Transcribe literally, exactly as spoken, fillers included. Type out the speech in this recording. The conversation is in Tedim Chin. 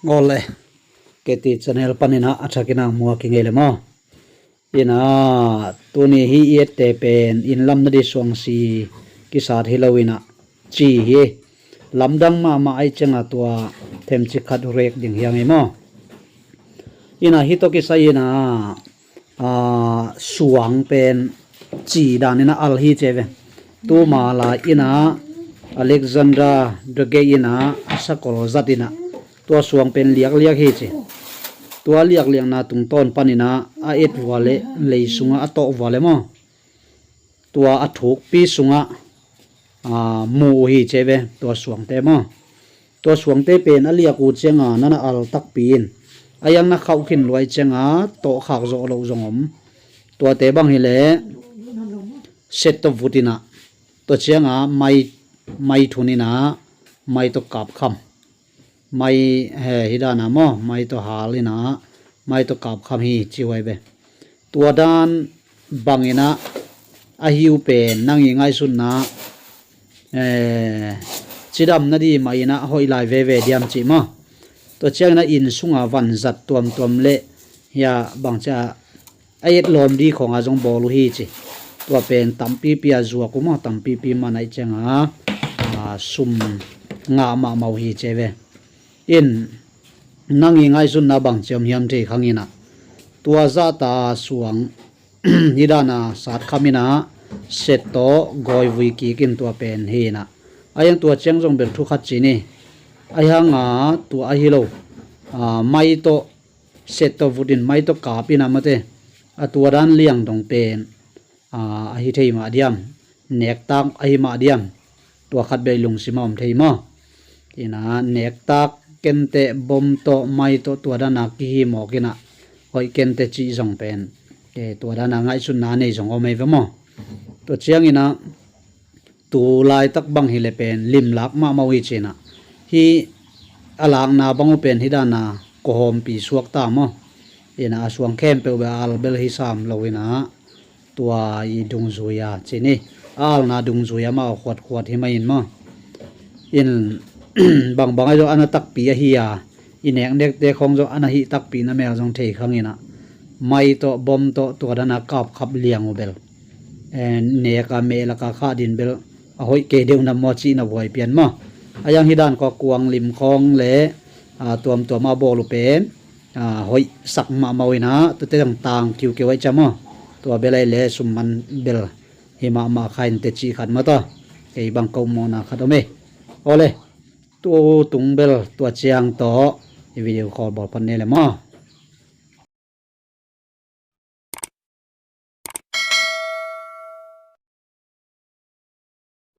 Awle, K T channel panin ah a thakin ah muak i ngei le maw? Ina, tuni hi i ette pen inn lam na di suangsi kisat hi lo ina ci hi. Lamdang mahmah ai cianga tua themcik khat rek ding hiang hi maw? Ina, hi tawh kisai ina, aa, suang pen ci dan ina al hi ce ve. Tuma la ina Alexander the Great ina a sakol zat ina tua suang pen liakliak hi ci. Tua liakliakna tungtawn pan ina a et vua le lei sunga a tawh vua le maw? Tua a thukpi sungah, aa, mu uh hi ce ve, tua suangte maw? Tua suangte pen a liak uh cianga nana al takpi in a yang na khauh khin luai cianga tawhkhak zawh loh zong om. Tuate bang hileh set tawh vut ina, tua cianga mai, mai thun ina, mai tawh kapkham. Mai, he, hi dana maw, mai tawh hal ina, mai tawh kapkham hi ci huai ve. Tua dan bang ina a hi uh pen nang i ngaihsutna, eh, cidam na di mah ina hoih lai veve diam ci maw? Tua ciang ina inn sunga vanzat tuamtuam le hia bang cia a et lawm di khawnga zong bawl uh hi ci. Tua pen tampipi a zuak uh maw, tampipi man aih cianga, aa, sum ngah mahmah uh hi ci ve. In nang i ngaihsutna bang ciam hiam thei khang ina tua zahta suang hi dana satkham ina set tawh gawivui kik in tua pen hi ina. A hiang tua ciang zong bel thu khat ci ni. A hianga tua ahi lo, aa, mai tawh set tawh vut in mai tawh kap ina mate a tua dan liang dong pen, aa, a hi thei mah diam, nektak a hi mah diam, tua khat bel i lungsim a om thei maw? Ina nektak kente bom tawh mai tawh tua dana kihi mawk ina hoih kente cih zong pen, eh, tua dana ngaihsutna nei zong om ei ve maw? Tua ciang ina tu laitak bang hileh pen limlak mahmah uh hi ci ina. Hi a lakna bang uh pen hi dana kawhawmpi suak ta maw? Ina a suang khempeuh bel a al bel hi sam lo ina tua i dungzui a ci ni. A alna dungzui a mah a khuatkhuat hi mah in maw? In bangbang ahi zong ana takpi ahi a, i neknekte khawng zong ana hih takpi na mel zong thei khang ina mai tawh bom tawh tua dana kapkhap liang uh bel, eh, neka mehlaka khah din bel a hoih kei deuh na maw cihna buai pian maw? A yang hi dan kua kuang lim khawng le, ah, tuamtuam a bawl uh pen, ah, hoih sak mahmah uh ina tute zong tang kiukiu aih cia maw? Tua bel aih le sum man bel hi mahmah kha in te cih khat maw ta. Kei bang ko mawhna khat om ei. Awle, tu tung bel tua ciang tawh i video call bawl pan ne le maw?